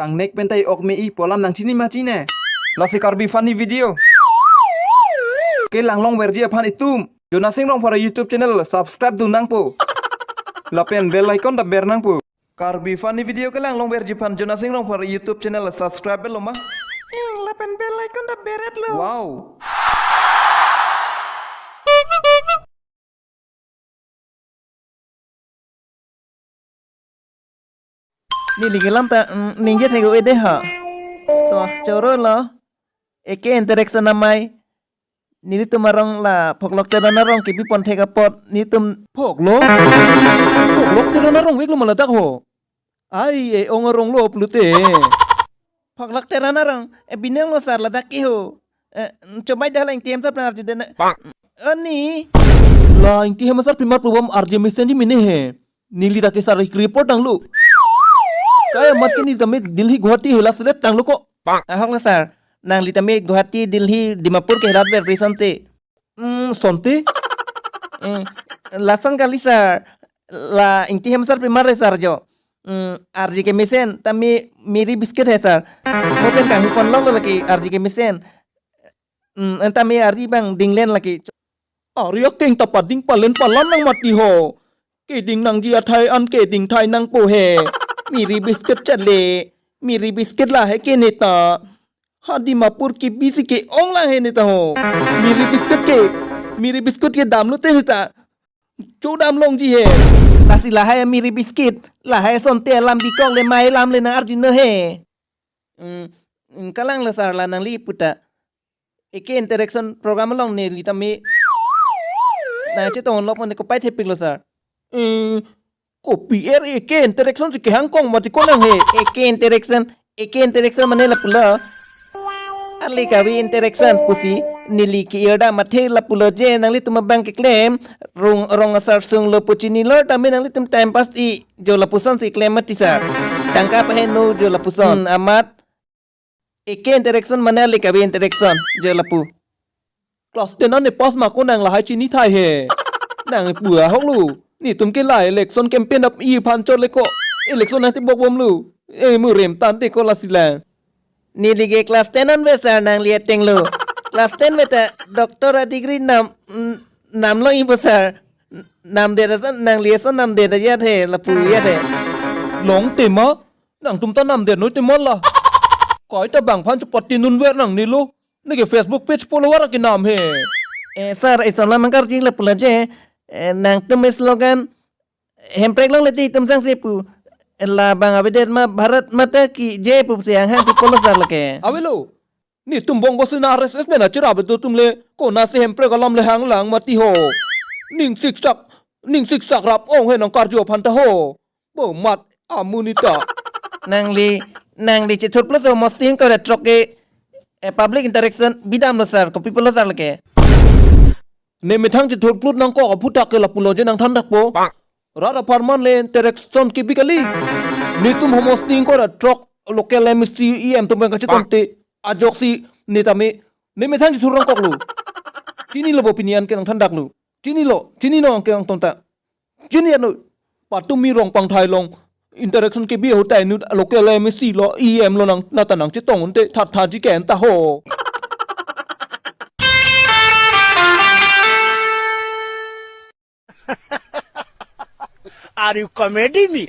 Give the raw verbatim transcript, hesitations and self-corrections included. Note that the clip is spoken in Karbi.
Tangnek pen ta i-ok me-i pu alam nangchini ma chine? Lasi Karbi Funny Video kelang longverji aphan itum Jonasing Rongphar YouTube channel subscribe dun nangpo. Lapen bell icon ta ber nangpo. Karbi Funny Video kelang longverji aphan Jonasing Rongphar YouTube channel subscribe lo ma? Ing, lapen bell icon ta beret lo. Wow. Neli kelam ta, mm, ningje thek-o ede ha. To, choro lo. Eke interaction amei. Nelitum arong la Phoklok Teron arong kebi pon thek apot nelitum Phoklok? Phoklok Teron arong vek lo ma ladak ho. Ai, e-ong arong lo pulote. Phoklok Teron arong, e, binong lo sir ladak ke ho. E, chobai dah la Ingti Hemsar pen arju dena. Ani. La Ingti Hemsar pen mar program arju mesen di mene he. Neli dak ke sir report nang lo. Kai amat ke neli tame Delhi Guwahati hela selet tanglo ko. Ahok lo sir. Nangli tame Guwahati, Delhi, Dimapur ke helat ver present te. Hmm, sonte? Hmm, lason kali sir. La Ingti Hemsar pen mar re sir jo. Hmm, arju kemesen, tame Marie Biscuit he sir. Mo pen kanghu pon longlo lake arju kemesen. Hmm, anta me ari bang dinglen lake. Ari akeng ta pading palen palan nang mati ho. Keding nangji athai an keding thai nangpo he. Marie Biscuit chale. Marie Biscuit la he ke neta. Ha Dimapur kebi si ke-ong lang he neta ho. Marie Biscuit ke, Marie Biscuit ke dam lote neta. Chodam longji he. Lasi lahai Marie Biscuit, lahai sonte alam bikok le mai lam le nang arju no he. Hmm, hmm, kalang lo sir la nangli puta. Eke interaction program along neli tame nangchetong lok mane kopai thepik lo sir. Hmm, kopi er eke interaction si kehang kong mati konang he. Eke interaction, eke interaction mane lapulo. Arle kave interaction pusi neli ke-ir dam athe lapulo je nanglitum abang keklem rong rong asar sung lo pu chinilo tame nanglitum time pass i jo lapuson si klem mati sir. Tangka paheno jo lapuson. Hmm, amat eke interaction mane arle kave interaction jo lapu. Class ten an ne pass ma konang lahai chini thai he. Nang pu ahok lo. Netum ke la election campaign ap-i aphan chot le ko. Election nang tebok bom lo. E mu rem tante ko lasi lang. Neli ke class ten an ve sir nangli ateng lo. Class ten ve ta doctor a degree nam, mm, nam lo ipo sir. Namdet ason nangli ason namdet ajat he lapu ajat he. Longte ma, nangtum ta namdet noi te ma la. Kai ta bang aphan chepati nun ver nangne lo. Neke Facebook page follower akenam he. Eh, sir, ison lam angkar jing lapulo je. Eh, nangtum slogan Hemprek longle te itum sangse pu. Eh, la bang avedet ma Bharat Mata Ki Jai pusi anghang pi polo sir lake. Avelo. Netum Bongo Sena R S S pen achirap do atum le. Konasi Hemprek alam le hang lang mati ho. Ning siksak, ning siksak rap-ong he nang karju aphan ta ho. Bo mat amonit ta. Nangli, nangli chethur plus ho mosting ko retrok ke, eh, public interaction bidam lo sir, kopi polo sir lake. Ne methang chethur plut nangkok aphuthak ke lapulo je nangthan dakpo. Rat apharman le interaction kebi kali. Netum ho mosting ko retrok local M C E M atum pen kachetongte. Ajoksi ne tame. Ne methang chethur nangkok lo. Chinilo bo pini an ke nangthan dak lo. Chinilo, chinilo anke angtong ta. Chini anu, patumi rong pangthai long, interaction kebi ahut ta inut local M C lo, E M lo nang, nata nangchetong unte, that that ji ke anta ho. Are you comedy me?